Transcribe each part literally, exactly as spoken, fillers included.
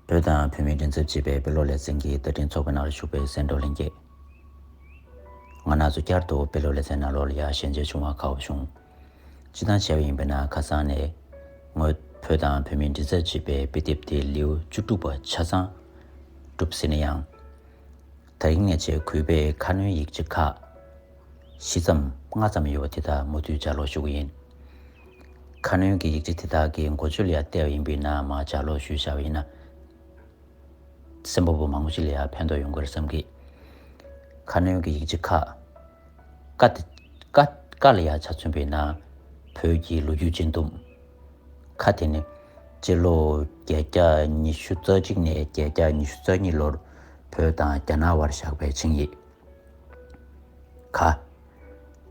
བོད་དང་བོད་མིའི་མགྲིན་ཚབ་ཅེས་པའི་དཔེ་ཀློག་ལེ་ཚན་གྱི་བརྡ་འཕྲིན་ཚོགས་པའི་ནང་ལ་ཞུགས་པའི་སེང་འབྲོག་ལྷན་རྒྱས། ང་རང་ཚོ་བསྐྱར་དུ་དཔེ་ཀློག་ལེ་ཚན་ནང་ལོགས་ལ་ཡར་ཞལ་མཇལ་བྱུང་བར་དགའ་བོ་བྱུང་། སྤྱིར་བཏང་བྱས་པ་ཡིན་པ་ན་ཁ་སང་ནས་ངོས་བོད་དང་བོད་མིའི་མགྲིན་ཚབ་ཅེས་པའི་དཔེ་དེབ་དེ་ལེའུ་བཅུ་དྲུག་པ་ཆ་ཚང་གྲུབ་ཟིན་ན་ཡང་། དེ་རིང་ངས་བྱས་གུས་པས་ཁ་སྣོན་ཡིག་ཆ་ཁག་བཞི་ཙམ་ལྔ་ཙམ་ཡོད་པ་དེ་དག་མུ་མཐུད་ལྗགས་ཀློག་ཞུ་གི་ཡིན། ཁ་སྣོན་གྱི་ཡིག་ཆ་དེ་དག་གི་འགོ་བརྗོད་ལ་ཡང་བལྟས་པ་ཡིན་པས་ན་མར་ལྗགས་ཀློག་ཞུས་བཞག་པ་ཡིན་ན། སེམས་པ་པོ་མང་པོ་ཞིག་ལ་ཡང་ཕན་ཐོགས་ཡོང་གི་རེད་བསམ་གི། ཁ་སྣོན་གྱི་ཡིག་ཆ་ཁག་ཀ་དེ་ཀ་ཀ་ལ་ཡང་ཆ་མཚོན་པས་ན། བོད་ཀྱི་ལོ་རྒྱུས་སྤྱི་འདོམས། ཁ་དེ་ནི་སྤྱི་ལོ་བརྒྱད་བརྒྱ་ཉི་ཤུ་རྩ་གཅིག་ནས་བརྒྱད་བརྒྱ་ཉི་ཤུ་རྩ་གཉིས་ལོར་བོད་དང་རྒྱ་ནག་དབར་བཞག་པའི་ཆིངས་ཡིག་ག།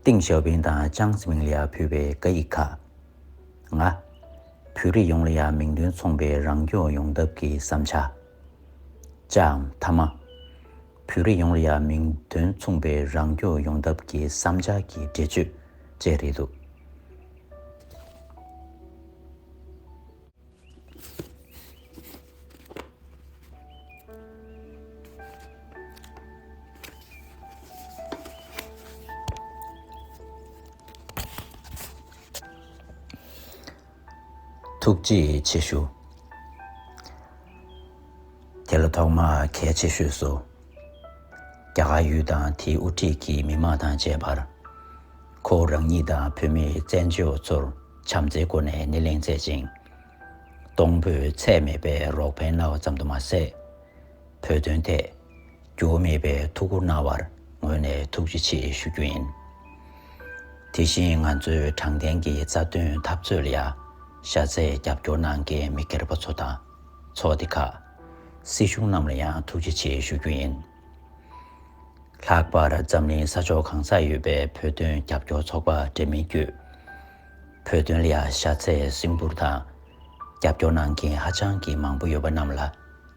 ཏེང་ཞའོ་ཕིང་དང་ཅང་ཙེ་མིང་ལ་ཡང་ཕུལ་བའི་བཀའ་ཡིག་ག། ང་། བོད་རིགས་ཡོངས་ལ་ཡང་མིང་དོན་མཚུངས་པའི་རང་སྐྱོང་ཡོང་ཐབས་ཀྱི་བསམ་འཆར། ཅའམ་ཐ་མ། བོད་རིགས་ཡོངས་ལ་ཡང་མིང་དོན་མཚུངས་པའི་རང་སྐྱོང་ཡོང་ཐབས་ཀྱི་བསམ་འཆར་གྱི་འགྲེལ་བརྗོད་བཅས་རེད་འདུག་ཐུགས་རྗེ་ཆེ་ཞུ། དེ་ལ་ཐོག་མར་གལ་ཆེ་ཤོས་སུ། རྒྱ་གར་ཡུལ་དང་དེའི་དབུ་ཁྲིད་ཀྱི་མི་མང་དང་བཅས་པར། ཁོ་རང་ཉིད་དང་བོད་མིའི་བཙན་བྱོལ་བ་ཚོར་བྱམས་བརྩེའི་སྒོ་ནས་སྣེ་ལེན་མཛད་ཅིང་། གཏོང་ཕོད་ཚད་མེད་པའི་རོགས་ཕན་གནང་བ་ཙམ་དུ་མ་ཟད། བོད་དོན་ཐད་འགྱུར་བ་མེད་པའི་ཐུགས་ཁུར་གནང་བར་ངོས་ནས་ཐུགས་རྗེ་ཆེ་ཞུ་རྒྱུ་ཡིན། དེ་བཞིན་ང་ཚོའི་དྲང་བདེན་གྱི་རྩ་དོན་འཐབ་རྩོད་ལ་ཡང་ཤ་ཚའི་རྒྱབ་སྐྱོར་གནང་མཁན་མི་སྒེར་པ་ཚོ་དང་ཚོགས་སྡེ་ཁག་སྲིད་གཞུང་རྣམས་ལ་ཡང་ཐུགས་རྗེ་ཆེ་ཞུ་རྒྱུ་ཡིན། ལྷག་པར་འཛམ་གླིང་ས་ཕྱོགས་གང་སར་ཡོད་པའི་བོད་དོན་རྒྱབ་སྐྱོར་ཚོགས་པ་འདྲ་མིན་བརྒྱུད། བོད་དོན་ལ་ཡང་ཤ་ཚའི་སེམས་ཁུར་དང་རྒྱབ་སྐྱོར་གནང་མཁན་ཧ་ཅང་གི་མང་པོ་ཡོད་པ་རྣམས་ལ་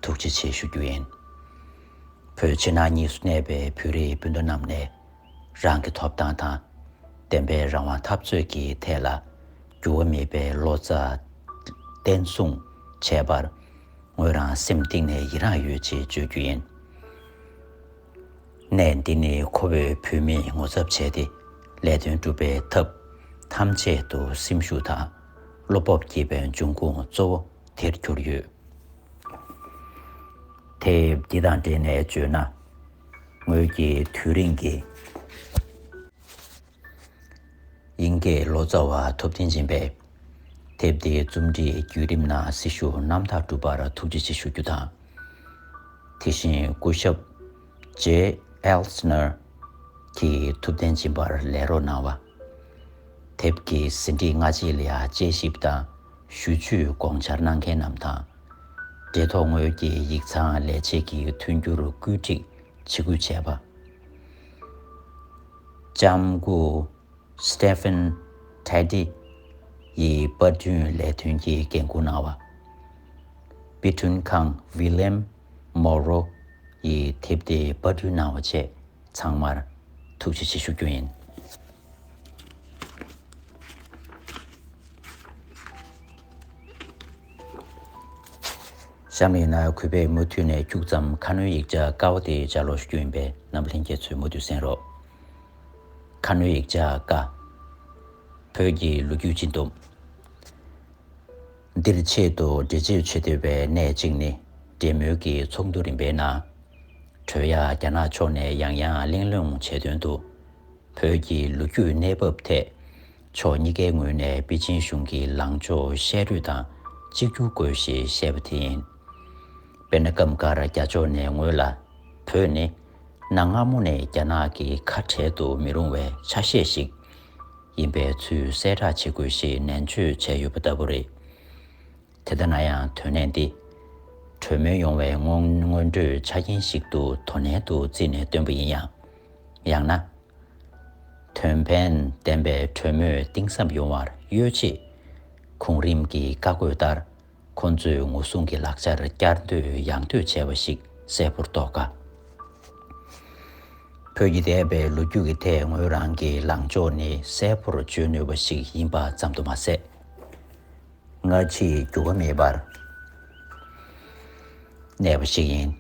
ཐུགས་རྗེ་ཆེ་ཞུ་རྒྱུ་ཡིན། བོད་ཕྱི་ནང་གཉིས་སུ་གནས་པའི་བོད་རིགས་སྤུན་ཟླ་རྣམས་ནས་རང་གི་ཐོབ་ཐང་དང་བདེན་པའི་རང་དབང་འཐབ་རྩོད་ཀྱི་ཐད་ལ་འགྱུར་བ་མེད་པའི་བློ་རྩ་བརྟན་སྲུང་བྱས་པར་ངོས་རང་སེམས་གཏིང་ནས་ཡི་རངས་ཡོད་ཅེས་བརྗོད་རྒྱུ་ཡིན། གནས་འདི་ནི་ཁོ་བོས་བོད་མིའི་ངོ་ཚབ་བྱས་ཏེ་ལས་དོན་སྒྲུབ་པའི་ཐབས་ཐམས་ཅད་དུ་སེམས་ཤུགས་དང་བློ་སྤོབས་བསྐྱེད་པའི་འབྱུང་ཁུངས་གཙོ་བོ་དེར་གྱུར་ཡོད། དེབ་འདི་དང་འབྲེལ་ནས་བརྗོད་ན། ངོས་ཀྱི་དུས་རིང་གི་དབྱིན་སྐད་ལོ་ཙཱ་བ་ཐུབ་བསྟན་སྦྱིན་པས་དེབ་འདིའི་རྩོམ་སྒྲིག་བརྒྱུད་རིམ་ནང་སྲི་ཞུ་རྣམ་དག་བསྒྲུབས་པར་ཐུགས་རྗེ་ཆེ་ཞུ་རྒྱུ་དང་། དེ་བཞིན་སྐུ་ཞབས་ཇེ་ཨེལ་སི་ནར་གྱིས་ཐུབ་བསྟན་སྦྱིན་པར་ལས་རོགས་གནང་བ། དེབ་ཀྱི་ཟིན་བྲིས་སྔ་རྗེས་ལ་ཡང་དཔྱད་ཞིབ་དང་ཞུ་བཅོས་དགོངས་འཆར་གནང་མཁན་རྣམས་དང་། འབྲེལ་ཐོག་ངོས་ཀྱི་ཡིག་ཚང་ལས་བྱེད་ཀྱི་མཐུན་འགྱུར་བཀོད་སྒྲིག་ཇི་དགོས་བྱས་པ། ལྕམ་སྐུ་Stephen Teddy ཡིས་པར་སྐྲུན་ལས་དོན་གྱི་འགན་འཁུར་གནང་བ། པི་ཀྲུན་ཁང་William Morrow ཡིས་དེབ་དེ་པར་སྐྲུན་གནང་བ་བཅས་ཚང་མར་ཐུགས་རྗེ་ཆེ་ཞུ་རྒྱུ་ཡིན། གཤམ་ཡིན་ན་གུས་པས་མུ་མཐུད་ནས་ཁྱུག་ཙམ་ཁ་སྣོན་ཡིག་ཆ་ཀ་བ་དེ་ལྗགས་ཀློག་ཞུ་རྒྱུ་ཡིན་པས་རྣམ་པ་ལྷན་རྒྱས་ཚོས་མུ་མཐུད་གསན་རོགས། ཁ་སྣོན་ཡིག་ཆ་ཀ། བོད་ཀྱི་ལོ་རྒྱུས་སྤྱི་འདོམས། འདིར་ཆེད་དུ་འགྲེལ་བརྗོད་བྱེད་འདོད་པའི་གནད་གཅིག་ནི་འབྲེལ་མོལ་གྱི་ཚོགས་འདུ་རིམ་པའི་ནང་། གྲོས་ཡ་རྒྱ་ནག་ཕྱོགས་ནས་ཡང་ཡང་གླེང་སློང་བྱས་དོན་དུ། བོད་ཀྱི་ལོ་རྒྱུས་གནས་བབ་ཐད་ཕྱོགས་གཉིས་ཀའི་ངོས་ནས་པེ་ཅིན་གཞུང་གི་ལངས་ཕྱོགས་བཤད་རུས་དང་གཅིག་གྱུར་དགོས་ཞེས་བཤད་པ་དེ་ཡིན། དཔེར་ན་སྐབས་འགར་རྒྱ་ཕྱོགས་ནས་ངོས་ལ་བོད་ནི་གནའ་སྔ་མོ་ནས་རྒྱ་ནག་གི་ཁ་བྲལ་དུ་མི་རུང་བའི་ཆ་ཤས་ཤིག་ཡིན་པའི་ཚུལ་གསལ་བསྒྲགས་བྱེད་དགོས་ཞེས་ནན་བརྗོད་བྱས་ཡོད་པ་ལྟ་བུ་རེད། དེ་ལྟ་ན་ཡང་དོན་གནད་འདི། གྲོས་མོལ་ཡོང་བའི་སྔོན་སྔོན་འགྲོའི་ཆ་རྐྱེན་ཞིག་ཏུ་དོ་ནན་དུ་བརྩིས་ནས་བཏོན་པ་ཡིན་ཡང་། ཡང་ན། དོན་ཕན་ལྡན་པའི་གྲོས་མོལ་གཏིང་ཟབ་ཡོང་བར་གཡོལ་ཆེད། གོང་རིམ་གྱི་བཀའ་བཀོད་ལྟར། ཁོང་ཚོས་ངོ་སྲུང་གི་ལག་ཆར་བསྐྱར་ཟློས་ཡང་ཟློས་བྱས་པ་ཞིག་གསལ་པོར་རྟོགས་དཀའ། བོད་ཀྱི་འདས་པའི་ལོ་རྒྱུས་ཀྱི་ཐད་ངོས་རང་གི་ལངས་ཕྱོགས་ནི་གསལ་པོར་བརྗོད་ནུས་པ་ཞིག་ཡིན་པ་ཙམ་དུ་མ་ཟད། སྔ་ཕྱིའི་འགྱུར་བ་མེད་པར། གནས་པ་ཞིག་ཡིན།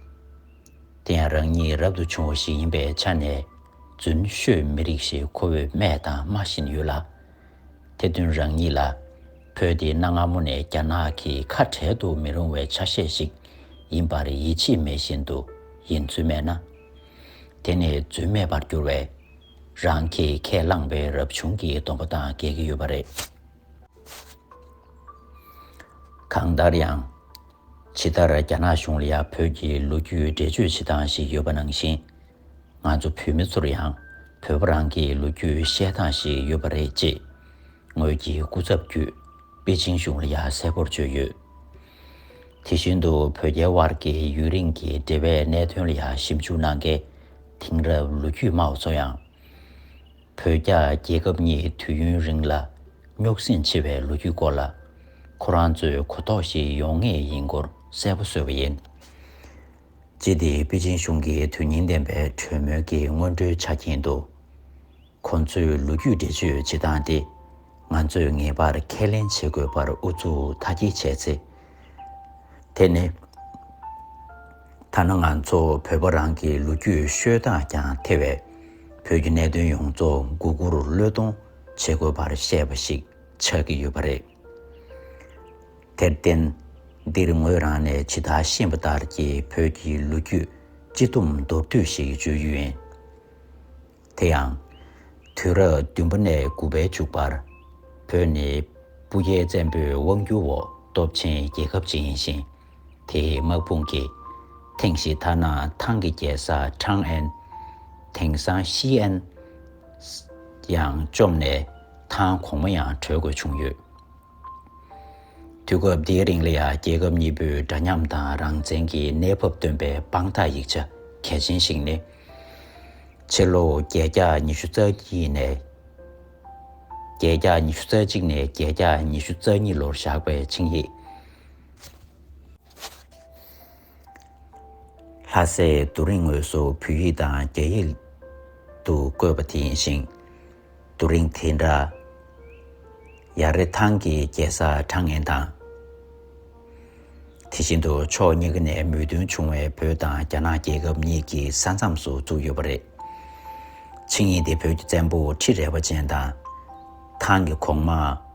དེ་ཡང་རང་ཉིད་རབ་ཏུ་བྱུང་བ་ཞིག་ཡིན་པའི་ཆ་ནས། རྫུན་ཤོད་མི་རིགས་ཞེས་ཁོ་བོས་སྨྲས་དང་སྨྲ་བཞིན་ཡོད་ལ། དེ་དོན་རང་ཉིད་ལ། བོད་འདི་གནའ་སྔ་མོ་ནས་རྒྱ་ནག་གི་ཁ་བྲལ་དུ་མི་རུང་བའི་ཆ་ཤས་ཤིག་ཡིན་པར་ཡིད་ཆེས་མེད་བཞིན་དུ་ཡིན་ཚུལ་མེད་ན། དེ་ནི་རྫུན་སྨྲས་པར་འགྱུར་བས། རང་གིས་ཁས་བླངས་པའི་རབ་བྱུང་གི་སྡོམ་པ་དང་འགལ་གྱི་ཡོད་པ་རེད། གང་ལྟར་ཡང་། ཇི་ལྟར་རྒྱ་ནག་གཞུང་ལ་ཡང་བོད་ཀྱི་ལོ་རྒྱུས་འགྲེལ་བརྗོད་བྱེད་སྟངས་ཤིག་ཡོད་པ་ནང་བཞིན། ང་ཚོ་བོད་མི་ཚོར་ཡང་བོད་པ་རང་གི་ལོ་རྒྱུས་བཤད་སྟངས་ཤིག་ཡོད་པ་རེད་ཅེས། ངོས་ཀྱི་སྐུ་ཚབ་བརྒྱུད་པེ་ཅིང་གཞུང་ལ་ཡང་གསལ་པོར་བརྗོད་ཡོད། དེ་བཞིན་དུ་བོད་རྒྱའི་དབར་གྱི་ཡུན་རིང་གི་འབྲེལ་བའི་གནད་དོན་ལ་ཡང་ཞིབ་འཇུག་གནང་མཁན་དེང་རབས་ལོ་རྒྱུས་སྨྲ་བ་ཚོ་ཡང་། བོད་རྒྱ་རྒྱལ་ཁབ་གཉིས་དུས་ཡུན་རིང་ལ་རྙོག་ཟིང་ཆེ་བའི་ལོ་རྒྱུས་སྐོར་ལ། ཁོ་རང་ཚོའི་གོ་རྟོགས་ཤིག་ཡོང་ངེས་ཡིན་སྐོར་གསལ་པོ་བཟོས་པ་ཡིན། སྤྱི་དེ་པེ་ཅིང་གཞུང་གི་དོན་སྙིང་ལྡན་པའི་གྲོས་མོལ་གྱི་སྔོན་འགྲོའི་ཆ་རྐྱེན་དུ། ཁོང་ཚོའི་ལོ་རྒྱུས་འགྲེལ་བརྗོད་བྱེད་སྟངས་དེ། ང་ཚོས་ངེས་པར་ཁས་ལེན་བྱེད་དགོས་པར་ཨུ་ཚུགས་མཐའ་སྐྱེལ་བྱས་ཚེ། དེ་ནི། ཐ་ན་ང་ཚོ་བོད་པ་རང་གི་ལོ་རྒྱུས་ཤོད་སྟངས་ཀྱང་ཐེ་བའི་བོད་ཀྱི་གནད་དོན་ཡོངས་རྫོགས་མགོ་སྒུར་བློས་གཏོང་བྱེད་དགོས་པར་བཤད་པ་ཞིག་ཆགས་ཀྱི་ཡོད་པ་རེད། དེར་བརྟེན། འདིར་ངོས་རང་ནས་ཇི་ལྟར་ཤེས་པ་ལྟར་གྱི་བོད་ཀྱི་ལོ་རྒྱུས་སྤྱི་བསྡོམས་མདོར་བསྡུས་ཤིག་བརྗོད་རྒྱུ་ཡིན། དེ་ཡང་། དུས་རབས་བདུན་པ་ནས་དགུ་པའི་མཇུག་བར། བོད་ནི་སྤུ་རྒྱལ་བཙན་པོའི་དབང་སྒྱུར་འོག་སྟོབས་ཆེན་རྒྱལ་ཁབ་ཅིག་ཡིན་ཞིང་། དེའི་དམག་དཔུང་གིས་ཐེངས་ཤིག་ཐ་ན་ཐང་གི་རྒྱལ་ས་ཁྲང་ཨན། དེང་སང་ཞི་ཨན། ཡང་བཅོམ་ནས་ཐང་གོང་མ་ཡང་གྲོལ་དགོས་བྱུང་ཡོད། དུས་སྐབས་འདིའི་རིང་ལ་ཡང་རྒྱལ་ཁབ་གཉིས་པོའི་འདྲ་མཉམ་དང་རང་བཙན་གྱི་གནས་བབ་སྟོན་པའི་དཔང་རྟགས་ཡིག་ཆ་གལ་ཆེན་ཞིག་ནི། ཕྱི་ལོ་བརྒྱད་བརྒྱ་ཉི་ཤུ་རྩ་གཅིག་ནས། བརྒྱད་བརྒྱ་ཉི་ཤུ་རྩ་གཅིག་ནས་བརྒྱད་བརྒྱ་ཉི་ཤུ་རྩ་གཉིས་ལོར་བཞག་པའི་ཆིངས་ཡིག་ལྷ་སའི་རྡོ་རིང་ངོས་སུ་བོད་ཡིག་དང་རྒྱ་ཡིག་ཏུ་བཀོད་པ་དེ་ཡིན་ཞིང་། རྡོ་རིང་དེ་འདྲ། ཡར་རི་ཐང་གི་རྒྱལ་ས་ཁྲང་ཨན་དང་། དེ་བཞིན་དུ་ཕྱོགས་གཉིས་ཀ་ནས་མོས་མཐུན་བྱུང་བའི་བོད་དང་རྒྱ་ནག་རྒྱལ་ཁབ་གཉིས་ཀྱི་ས་མཚམས་སུ་བཙུགས་ཡོད་པ་རེད། ཆིངས་ཡིག་དེ་བོད་ཀྱི་བཙན་པོ་ཁྲི་རལ་པ་ཅན་དང་། ཐང་གི་གོང་མ་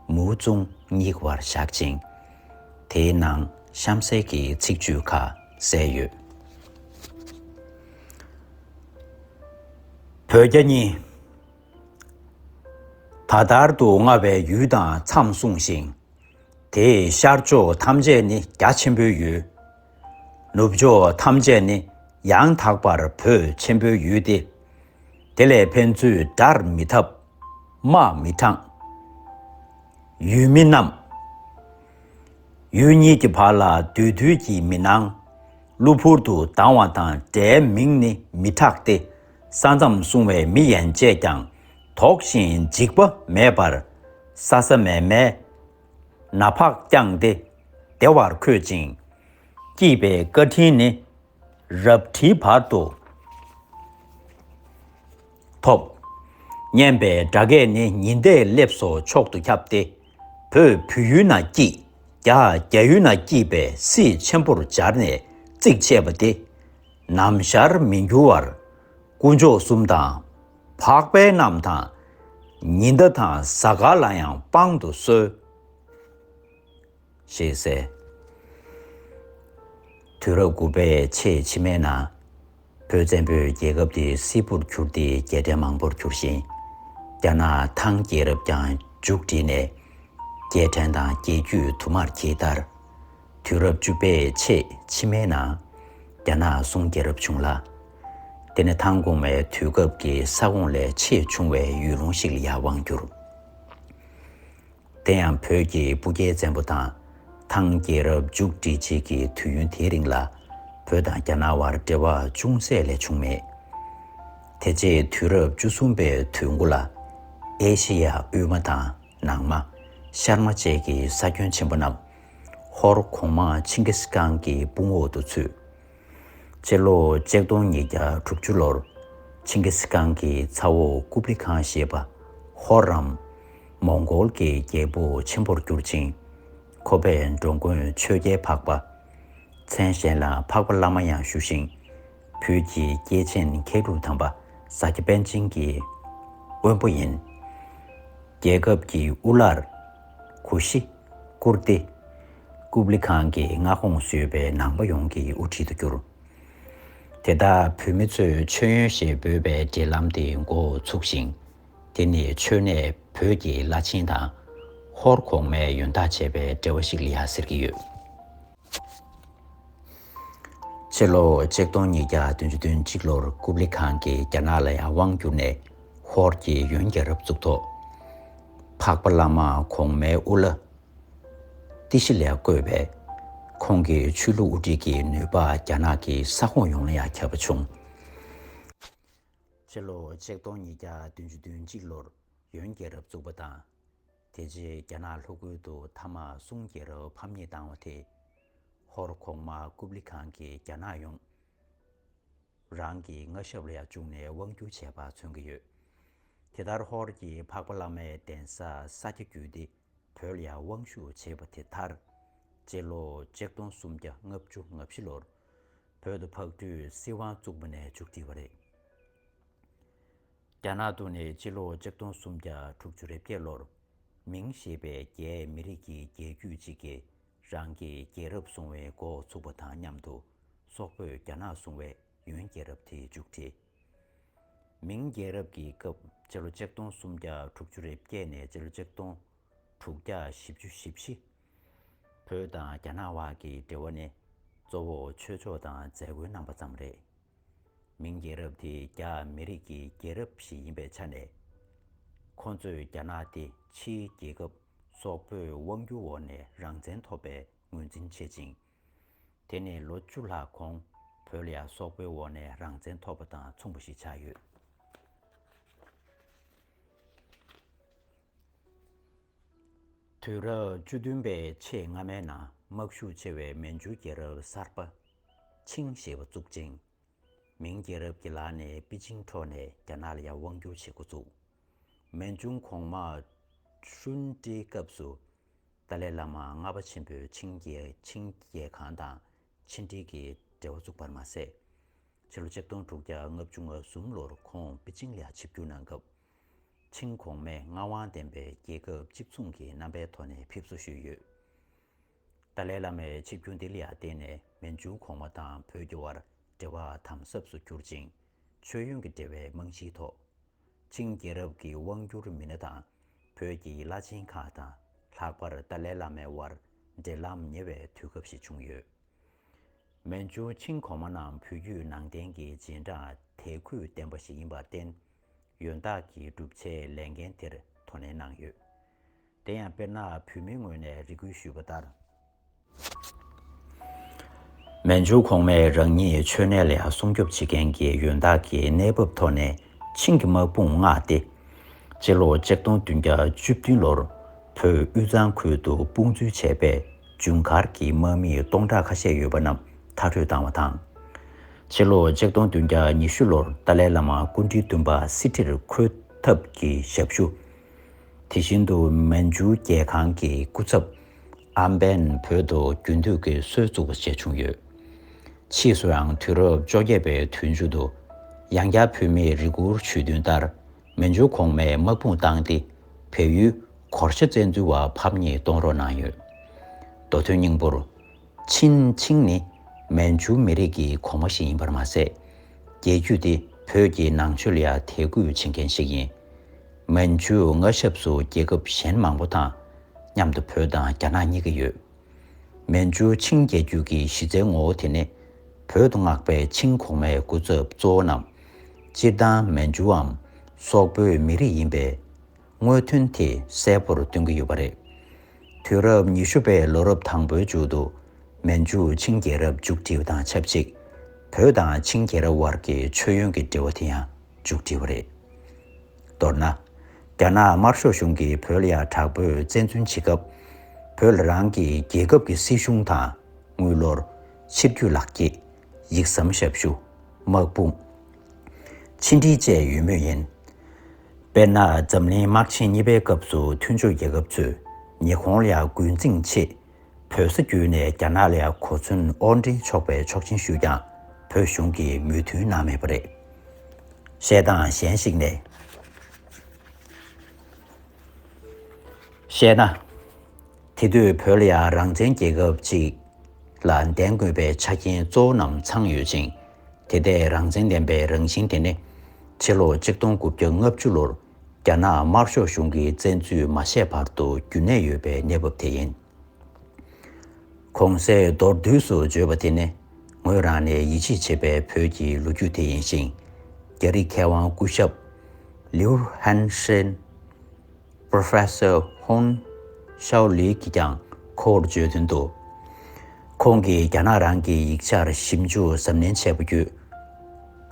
མུའུ་ཙུང་གཉིས་ཀྱི་བར་བཞག་ཅིང་། དེའི་ནང་གཤམ་གསལ་གྱི་ཚིག་བརྗོད་ཁག་གསལ་ཡོད། བོད་རྒྱ་གཉིས། ད་ལྟར་དུ་མངའ་བའི་ཡུལ་དང་མཚམས་སྲུང་ཞིང་། དེའི་ཤར་ཕྱོགས་ཐམས་ཅད་ནི་རྒྱ་ཆེན་པོའི་ཡུལ། ནུབ་ཕྱོགས་ཐམས་ཅད་ནི་ཡང་དག་པར་བོད་ཆེན་པོའི་ཡུལ་ཏེ། དེ་ལས་ཕན་ཚུན་དགྲར་མི་འཐབ། དམག་མི་དྲངས། ཡུལ་མི་རྣམས། ཡུལ་གཉིས་ཀྱི་བར་ལ་འདོད་འདུན་གྱི་མི་སྣང་། གློ་བུར་དུ་སྡང་བ་དང་དགྲའི་མིང་ནི་མི་གྲགས་ཏེ། ས་མཚམས་སྲུང་བའི་མི་ཡན་ཆད་ཀྱང་དོགས་ཤིང་འཇིགས་པ་མེད་པར། ས་ས་མེ་མེ་ནག་ཕག་བརྐྱངས་ཏེ་བདེ་བར་འཁོད་ཅིང་། སྐྱིད་པའི་བཀའ་དྲིན་ནི་རབ་འཁྲིའི་བར་དུ་ཐོབ། སྙན་པའི་སྒྲ་སྐད་ནི་ཉི་ཟླས་སླེབས་སོ་མཆོག་ཏུ་ཁྱབ་སྟེ། བོད་བོད་ཡུལ་ན་སྐྱིད། རྒྱ་རྒྱ་ཡུལ་ན་སྐྱིད་པའི་སྲིད་ཆེན་པོར་སྦྱར་ནས་རྩིག་བྱས་པ་སྟེ། ནམ་ཞར་མི་འགྱུར་བར། དཀོན་མཆོག་གསུམ་དང་། འཕགས་པའི་རྣམས་དང་། ཉི་ཟླ་དང་གཟའ་སྐར་ལ་ཡང་དཔང་དུ་གསོལ། ཞེས་གསལ། དུས་རབས་དགུ་པའི་ཆེས་ཕྱི་མའི་ནང་། བོད་བཙན་པོའི་རྒྱལ་ཁབ་དེ་སིལ་བུར་གྱུར་ཏེ་རྒྱལ་ཕྲན་མང་པོར་གྱུར་ཞིང་། རྒྱ་ནག་ཐང་རྒྱལ་རབས་ཀྱང་མཇུག་བསྒྲིལ་ནས། རྒྱལ་ཕྲན་དང་རྒྱལ་རྒྱུད་དུ་མར་འགྱེལ་མཐར། དུས་རབས་བཅུ་པའི་ཆེས་ཕྱི་མའི་ནང་། རྒྱ་ནག་སུང་རྒྱལ་རབས་བྱུང་ལ། དེ་ནི་ཐང་གོང་མའི་དུས་སྐབས་ཀྱི་ས་ཁོངས་ལས་ཆེས་ཆུང་བའི་ཡུལ་ལུང་ཞིག་ལ་ཡང་དབང་བསྒྱུར། དེ་ཡང་བོད་ཀྱི་སྤུ་རྒྱལ་བཙན་པོ་དང་ཐང་རྒྱལ་རབས་མཇུག་སྒྲིལ་རྗེས་ཀྱི་དུས་ཡུན་དེའི་རིང་ལ། བོད་དང་རྒྱ་ནག་དབར་འབྲེལ་བ་ཅུང་ཟད་ལས་བྱུང་མེད། དེ་རྗེས་དུས་རབས་བཅུ་གསུམ་པའི་དུས་འགོ་ལ། ཨེ་ཤེ་ཡ་དབུས་མ་དང་ནང་མ། ཤར་མ་བཅས་ཀྱི་ས་ཁྱོན་ཆེན་པོ་རྣམས། ཧོར་གོང་མ་ཆིང་གིས་ཁཱན་གྱི་དཔུང་འོག་ཏུ་ཚུད། སྤྱི་ལོ་ཆིག་སྟོང་ཉིས་བརྒྱ་དྲུག་ཅུ་ལོར། ཆིང་གིས་ཁཱན་གྱི་ཚ་བོ་ཀུབ་ལི་ཁཱན་ཞེས་པ། ཧོར་རམ། མོང་གོལ་གྱི་རྒྱལ་པོ་ཆེན་པོར་གྱུར་ཅིང་། ཁོ་པས་འགྲོ་མགོན་ཆོས་རྒྱལ་འཕགས་པ། མཚན་གཞན་ལ་འཕགས་པ་བླ་མ་ཡང་ཞུ་ཞིང་། བོད་ཀྱི་སྐྱེས་ཆེན་མཁས་གྲུབ་དམ་པ་ས་སྐྱ་པཎ་ཆེན་གྱི་དབོན་པོ་ཡིན། རྒྱལ་ཁབ་ཀྱི་དབུ་བླར་གུ་ཤྲི་ཀུར་ཏི་ཀུབ་ལི་ཁང་གི་མངའ་ཁོངས་སུ་ཡོད་པའི་ནང་པ་ཡོངས་ཀྱི་དབུ་ཁྲིད་དུ་གྱུར། དེ་དག་བོད་མི་ཚོས་མཆོད་ཡོན་ཞེས་འབོད་པའི་འབྲེལ་ལམ་དེ་མགོ་ཚུགས་ཤིང་། དེ་ནི་མཆོད་གནས་བོད་ཀྱི་བླ་ཆེན་དང་ཧོར་གོང་མའི་ཡོན་བདག་བྱས་པའི་འབྲེལ་བ་ཞིག་ལ་ཡང་ཟེར་གྱི་ཡོད། ཕྱི་ལོ་ཆིག་སྟོང་ཉིས་བརྒྱ་བདུན་ཅུ་དོན་གཅིག་ལོར་ཀུབ་ལི་ཁང་གིས་རྒྱ་ནག་ལ་ཡང་དབང་བསྒྱུར་ནས་ཧོར་གྱི་ཡོན་རྒྱལ་རབས་བཙུགས་ཐོག་འཕགས་པ་བླ་མ་གོང་མའི་དབུ་བླ་ཏི་ཤྲི་ལ་བསྐོས་པས། ཁོང་གི་ཆོས་ལུགས་དབུ་ཁྲིད་ཀྱི་ནུས་པ་རྒྱ་ནག་གི་ས་ཁོངས་ཡོངས་ལ་ཡང་ཁྱབ་པ་བྱུང་། ཕྱི་ལོ་ཆིག་སྟོང་ཉིས་བརྒྱ་བདུན་ཅུ་དོན་གཅིག་ལོར་ཡོན་རྒྱལ་རབས་བཙུགས་པ་དང་། དེ་རྗེས་རྒྱ་ནག་ལྷོ་ཁུལ་དུ་མཐའ་མ་སུང་རྒྱལ་རབས་ཕམ་ཉེས་བཏང་བ་དེས། ཧོར་གོང་མ་ཀུབ་ལི་ཁང་གིས་རྒྱ་ནག་ཡོངས་རང་གི་མངའ་ཞབས་ལ་ཡང་བཅུག་ནས་དབང་བསྒྱུར་བྱས་པ་མཚོན་གྱི་ཡོད། དེ་ལྟར་ཧོར་གྱི་འཕགས་པ་བླ་མའི་གདན་ས་ས་སྐྱ་བརྒྱུད་དེ་བོད་ལ་ཡང་དབང་ཞུ་བྱས་པ་དེ་མཐར། སྤྱི་ལོ་ཆིག་སྟོང་སུམ་བརྒྱ་ལྔ་བཅུ་ང་བཞི་ལོར་བོད་དུ་ཕག་གྲུས་སྲིད་དབང་བཙུགས་པ་ནས་མཇུག་བསྒྲིལ་བ་རེད། རྒྱ་ནག་ཏུ་ནི་སྤྱི་ལོ་ཆིག་སྟོང་སུམ་བརྒྱ་དྲུག་ཅུ་རེ་བརྒྱད་ལོར། མིང་ཞེས་པའི་རྒྱའི་མི་རིགས་ཀྱི་རྒྱལ་རྒྱུད་ཅིག་གིས་རང་གི་རྒྱལ་རབས་སྲུང་བའི་འགོ་ཚུགས་པ་དང་མཉམ་དུ། སོག་པོས་རྒྱ་ནག་བཟུང་བའི་ཡོན་རྒྱལ་རབས་དེ་མཇུག་བསྒྲིལ། མིང་རྒྱལ་རབས་ཀྱི་སྐབས་སྤྱི་ལོ་ཆིག་སྟོང་སུམ་བརྒྱ་དྲུག་ཅུ་རེ་བརྒྱད་ནས་སྤྱི་ལོ་ཆིག་སྟོང་དྲུག་བརྒྱ་བཞི་བཅུ་ཞེ་བཞི། བོད་དང་རྒྱ་ནག་དབར་གྱི་འབྲེལ་བ་ནི་གཙོ་བོ་ཆོས་ཕྱོགས་དང་མཛད་སྒོའི་རྣམ་པ་ཙམ་རེད། མིང་རྒྱལ་རབས་དེས་རྒྱ་མི་རིགས་ཀྱི་རྒྱལ་རབས་ཤིག་ཡིན་པའི་ཆ་ནས། ཁོ་ཚོས་རྒྱ་ནག་དེ་ཕྱིའི་རྒྱལ་ཁབ་སོག་པོའི་དབང་སྒྱུར་འོག་ནས་རང་བཙན་ཐོབ་པའི་ངོས་འཛིན་བྱེད་ཅིང་། དེ་ནི་ལོ་བཅུ་ལྷག་གོང་བོད་ལ་ཡང་སོག་པོའི་འོག་ནས་རང་བཙན་ཐོབ་པ་དང་མཚུངས་པ་ཞིག་ཆགས་ཡོད། དུས་རབས་བཅུ་བདུན་པའི་ཕྱེད་སྔ་མའི་ནང་དམག་ཤུགས་ཆེ་བའི་མན་ཇུ་རྒྱལ་རབས་གསར་པ་ཆིང་ཞེས་པ་བཙུགས་ཅིང་། མིང་རྒྱལ་རབས་ཀྱི་ལག་ནས་པེ་ཅིང་འཕྲོག་ནས་རྒྱ་ནག་ལ་ཡང་དབང་བསྒྱུར་བྱེད་འགོ་བཙུགས། མན་ཇུ་གོང་མ་ཧྲུན་ཀྲིའི་སྐབས་སུ་ཏཱ་ལའི་བླ་མ་ལྔ་པ་ཆེན་པོས་ཆིང་རྒྱལ་ཆིང་རྒྱལ་ཁང་དང་ཆིན་ཀྲི་གི་འབྲེལ་བ་བཙུགས་པར་མ་ཟད། ཕྱི་ལོ་ཆིག་སྟོང་དྲུག་བརྒྱ་ལྔ་བཅུ་ང་གསུམ་ལོར་ཁོང་པེ་ཅིང་ལ་ཡང་ཆིབས་བསྒྱུར་གནང་སྐབས། ཆིང་གོང་མས་མངའ་དབང་ལྡན་པའི་རྒྱལ་ཁབ་གཅིག་མཚུངས་ཀྱི་རྣམ་པའི་ཐོག་ནས་ཕེབས་བསུ་ཞུས་ཡོད། ཏཱ་ལའི་བླ་མའི་ཆིབས་བསྒྱུར་འདི་ལ་ཡང་བརྟེན་ནས་མན་ཇུ་གོང་མ་དང་བོད་ཀྱི་དབར་འབྲེལ་བ་དམ་ཟབ་ཏུ་གྱུར་ཅིང་། མཆོད་ཡོན་གྱི་འབྲེལ་བའི་རྨང་གཞིའི་ཐོག་ཆིང་རྒྱལ་རབས་ཀྱི་དབང་བསྒྱུར་མི་སྣ་དང་བོད་ཀྱི་བླ་ཆེན་ཁག་དང་། ལྷག་པར་ཏཱ་ལའི་བླ་མའི་དབར་འབྲེལ་ལམ་ཉེ་བའི་དུས་སྐབས་ཤིག་བྱུང་ཡོད། མན་ཇུ་ཆིང་གོང་མ་རྣམས་བོད་བརྒྱུད་ནང་བསྟན་གྱི་རྗེས་འབྲང་དད་གུས་ལྡན་པ་ཞིག་ཡིན་པར་བརྟེན། ཡོན་བདག་གི་སྒྲུབ་བྱའི་ལས་འགན་དེར་དོ་ནན་གནང་ཡོད། དེ་ཡང་དཔེར་ན་བོད་མིའི་ངོས་ནས་རེ་སྐུལ་ཞུས་པ་ལྟར། མན་ཇུ་གོང་མས་རང་ཉིད་མཆོད་གནས་ལ་ཡང་སྲུང་སྐྱོབ་བྱེད་མཁན་གྱི་ཡོན་བདག་གི་གནས་བབ་ཐོག་ནས་ཆིང་གི་དམག་དཔུང་མངགས་ཏེ། སྤྱི་ལོ་ཆིག་སྟོང་བདུན་བརྒྱ་བཅུ་བདུན་ལོར་བོད་དབུས་གཙང་ཁུལ་དུ་དཔུང་འཛུལ་བྱས་པའི་ཇུན་གར་གྱི་དམག་མི་སྟོང་ཕྲག་ཁ་ཤས་ཡོད་པ་རྣམས་མཐར་སྐྲོད་བཏང་བ་དང་། ཕྱི་ལོ་ཆིག་སྟོང་བདུན་བརྒྱ་ཉི་ཤུ་ལོར་ཏཱ་ལའི་བླ་མ་སྐུ་ཕྲེང་བདུན་པ་སི་ཁྲིར་འཁོད་ཐབས་ཀྱི་ཞབས་ཞུ། དེ་བཞིན་དུ་མན་ཇུ་རྒྱལ་ཁང་གི་སྐུ་ཚབ་ཨམ་པན་བོད་དུ་རྒྱུན་སྡོད་ཀྱི་སྲོལ་བཙུགས་པ་བཅས་བྱུང་ཡོད། ཕྱིས་སུའང་དུས་རབས་བཅོ་བརྒྱད་པའི་དུས་མཇུག་ཏུ་ཡང་བསྐྱར་བོད་མིས་རེ་སྐུལ་ཞུས་དོན་ལྟར། མན་ཇུ་གོང་མས་དམག་དཔུང་བཏང་སྟེ། བལ་ཡུལ་གོར་ཞ་བཙན་འཛུལ་བ་ཕམ་ཉེས་གཏོང་རོགས་གནང་ཡོད། མདོ་དོན་སྙིང་པོར། ཆིན་ཆིང་ནི་མན་ཇུ་མི་རིགས་ཀྱི་གོང་མ་ཞིག་ཡིན་པར་མ་ཟད། རྒྱལ་རྒྱུད་དེ་བོད་ཀྱི་ནང་ཆོས་ལ་ཡང་དད་གུས་བྱེད་མཁན་ཞིག་ཡིན། མན་ཇུ་མངའ་ཞབས་སུ་རྒྱལ་ཁབ་གཞན་མང་པོ་དང་མཉམ་དུ་བོད་དང་རྒྱ་ནག་གཉིས་ཀ་ཡོད། མན་ཇུ་ཆིང་རྒྱལ་རྒྱུད་ཀྱི་གཞི་རྩའི་ངོ་བོ་དེ་ནི། བོད་དུ་མངགས་པའི་ཆིང་གོང་མའི་སྐུ་ཚབ་གཙོ་བོ་རྣམས། སྤྱིར་བཏང་མན་ཇུའམ་སོག་པོའི་མི་རིགས་ཡིན་པའི་དངོས་དོན་དེ་གསལ་པོར་སྟོན་གྱི་ཡོད་པ་རེད། དུས་རབས་ཉི་ཤུ་པའི་ལོ་རབས་དང་པོའི་མཇུག་ཏུ་མན་ཇུ་ཆིང་རྒྱལ་རབས་མཇུག་སྒྲིལ་བ་དང་ཆབས་ཅིག་བོད་དང་ཆིང་རྒྱལ་རབས་དབར་གྱི་མཆོད་ཡོན་གྱི་འབྲེལ་བ་དེ་ཡང་མཇུག་སྒྲིལ་བ་རེད། མདོར་ན། རྒྱ་ནག་དམར་ཤོག་གཞུང་གིས་བོད་ལ་ཡང་དྲག་པོས་བཙན་འཛུལ་བྱེད་སྐབས། བོད་ལ་རང་གི་རྒྱལ་ཁབ་ཀྱི་སྲིད་གཞུང་དང་། དངུལ་ལོར། ཕྱི་རྒྱུད་ལག་འཁྱེར། ཡིག་ཟམ་ཞབས་ཞུ། དམག་དཔུང་། ཕྱི་འབྲེལ་བཅས་ཡོད་མུས་ཡིན། དཔེར་ན། འཛམ་གླིང་དམག་ཆེན་གཉིས་པའི་སྐབས་སུ་མཐུན་ཕྱོགས་རྒྱལ་ཁབ་ཚོས་ཉི་ཧོང་ལ་ཡང་རྒོལ་འཛིང་ཆེད། བོད་ས་བརྒྱུད་ནས་རྒྱ་ནག་ལ་གོ་མཚོན་དབོར་འདྲེན་ཆོག་པའི་ཆོག་མཆན་ཞུས་ཀྱང་བོད་གཞུང་གིས་མོས་མཐུན་གནང་མེད་པ་རེད། བཤད་སྟངས་གཞན་ཞིག་ནས། བཤད་ན། དེ་དུས་བོད་ལ་ཡང་རང་བཙན་རྒྱལ་ཁབ་ཅིག་ལ་ལྡན་དགོས་པའི་ཆ་རྐྱེན་གཙོ་བོ་རྣམས་ཚང་ཡོད་ཅིང་། དེ་ལྟའི་རང་བཙན་ལྡན་པའི་རང་བཞིན་དེ་ནི་ཕྱི་ལོ་ཆིག་སྟོང་དགུ་བརྒྱ་ལྔ་བཅུ་ལོར་རྒྱ་ནག་དམར་ཤོག་གཞུང་གིས་བཙན་འཛུལ་མ་བྱས་བར་དུ་རྒྱུན་གནས་ཡོད་པའི་གནས་བབ་དེ་ཡིན། གོང་གསལ་མདོར་བསྡུས་སུ་བརྗོད་པ་དེ་ནི་ངོས་རང་ནས་ཡིད་ཆེས་བྱེད་པའི་བོད་ཀྱི་ལོ་རྒྱུས་དེ་ཡིན་ཞིང་། རྒྱ་རིགས་མཁས་དབང་སྐུ་ཞབས་ལིའུ་ཧན་ཧྲེན། Professor Hon Xiaoli གིས་ཀྱང་ཁོ་བོར་བརྗོད་དོན་དུ། ཁོང་གིས་རྒྱ་ནག་རང་གི་ཡིག་ཆར་ཞིབ་འཇུག་གཟབ་ནན་བྱས་པ་བརྒྱུད།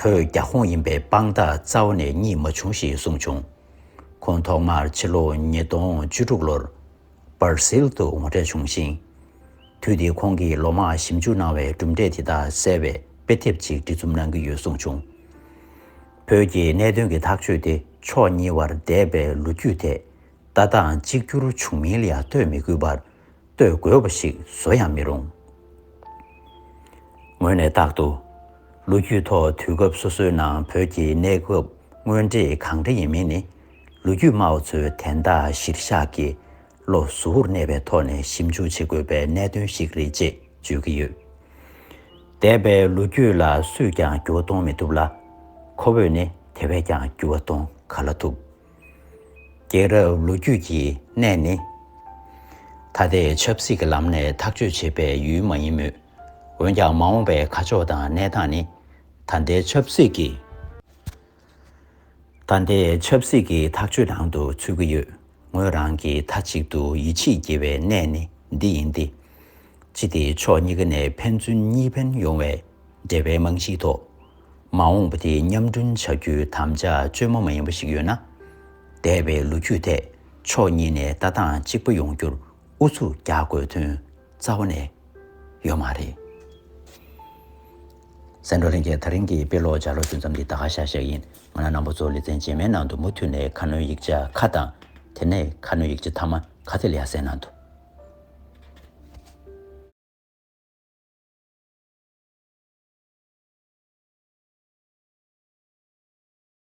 བོད་རྒྱ་ཁོངས་ཡིན་པའི་དཔང་རྟགས་རྩ་བ་ནས་རྙེད་མ་བྱུང་ཞེས་གསུངས་བྱུང་། ཁོང་ཐོག་མར་ཕྱི་ལོ་ཉིས་སྟོང་བཅུ་དྲུག་ལོར་སྦར་སིལ་དུ་ངོ་འཕྲད་བྱུང་ཞིང་། དུས་དེའི་ཁོང་གིས་ལོ་མང་ཞིབ་འཇུག་གནང་བའི་གྲུབ་འབྲས་དེ་དག་གསལ་བའི་དཔེ་དེབ་ཅིག་འབྲི་རྩོམ་གནང་གི་ཡོད་གསུངས་བྱུང་། བོད་ཀྱི་གནད་དོན་གྱི་ཐག་གཅོད་དེ་ཕྱོགས་གཉིས་བར་འདས་པའི་ལོ་རྒྱུས་ཐད་ལྟ་སྟངས་གཅིག་གྱུར་བྱུང་མིན་ལ་ཡང་ལྟོས་མི་དགོས་པར་ལྟོས་དགོས་པ་ཞིག་བཟོ་ཡང་མི་རུང་། ངོས་ནས་རྟག་ཏུ། ལོ་རྒྱུས་ཐོག་དུས་སྐབས་སོ་སོའི་ནང་བོད་ཀྱི་གནས་སྐབས་དངོས་འབྲེལ་གང་འདྲ་ཡིན་མིན་ནི། ལོ་རྒྱུས་སྨྲ་བ་ཚོའི་དན་རྟགས་གཞིར་བཞག་གིས་བློ་གཟུ་བོར་གནས་པའི་ཐོག་ནས་ཞིབ་འཇུག་བྱེད་དགོས་པའི་གནད་དོན་ཞིག་རེད་ཅེས་བརྗོད་ཀྱི་ཡོད། འདས་པའི་ལོ་རྒྱུས་ལ་སུས་ཀྱང་འགྱུར་བ་གཏོང་མི་ཐུབ་ལ། ཁོ་བོས་ནི་དེ་བས་ཀྱང་འགྱུར་བ་གཏོང་ག་ལ་ཐུབ། རྒྱལ་རབས་ལོ་རྒྱུས་ཀྱི་གནས་ནི། ད་ལྟའི་ཆབ་སྲིད་ཀྱི་ལམ་ནས་ཐག་གཅོད་བྱེད་པའི་ཡུལ་མ་ཡིན་མོད། འོན་ཀྱང་མ་འོངས་པའི་ཁ་ཕྱོགས་དང་གནས་སྟངས་ནི། ད་ལྟའི་ཆབ་སྲིད་ཀྱི། ད་ལྟའི་ཆབ་སྲིད་ཀྱི་ཐག་གཅོད་ནང་དུ་ཚུད་ཀྱི་ཡོད། ངོས་རང་གིས་མཐའ་གཅིག་ཏུ་ཡིད་ཆེས་བགྱི་བའི་གནས་ནི་འདི་ཡིན་ཏེ། སྤྱི་དེ་ཕྱོགས་གཉིས་ཀ་ནས་ཕན་ཚུན་གཉིས་ཕན་ཡོང་བའི་འབྲེལ་བའི་རྨང་གཞིའི་ཐོག་མ་འོངས་པ་དེ་མཉམ་སྐྲུན་བྱ་རྒྱུའི་དམ་བཅའ་བཅོས་མ་མ་ཡིན་པ་ཞིག་ཡོད་ན། འདས་པའི་ལོ་རྒྱུས་ཐད་ཕྱོགས་གཉིས་ནས་ལྟ་སྟངས་གཅིག་པ་ཡོང་རྒྱུར་ཨུ་ཚུགས་རྒྱག་དགོས་དོན་རྩ་བ་ནས་ཡོད་མ་རེད། གསན་གྲོགས་ལྷན་རྒྱས། ད་རིང་གི་དཔེ་ཀློག་ལྗགས་ཀློག་ཞུ་མཚམས་འདི་ད་ག་ཤར་བཞག་ཡིན། ང་རང་རྣམ་པ་ཚོ་ལེ་ཚན་རྗེས་མའི་ནང་དུ་མུ་མཐུད་ནས་ཁ་སྣོན་ཡིག་ཆ་ཁ་དང་། དེ་ནས་ཁ་སྣོན་ཡིག་ཆ་མཐའ་མ་ཁ་གཏད་ལ་ཡར་གསན་གནང་དུ།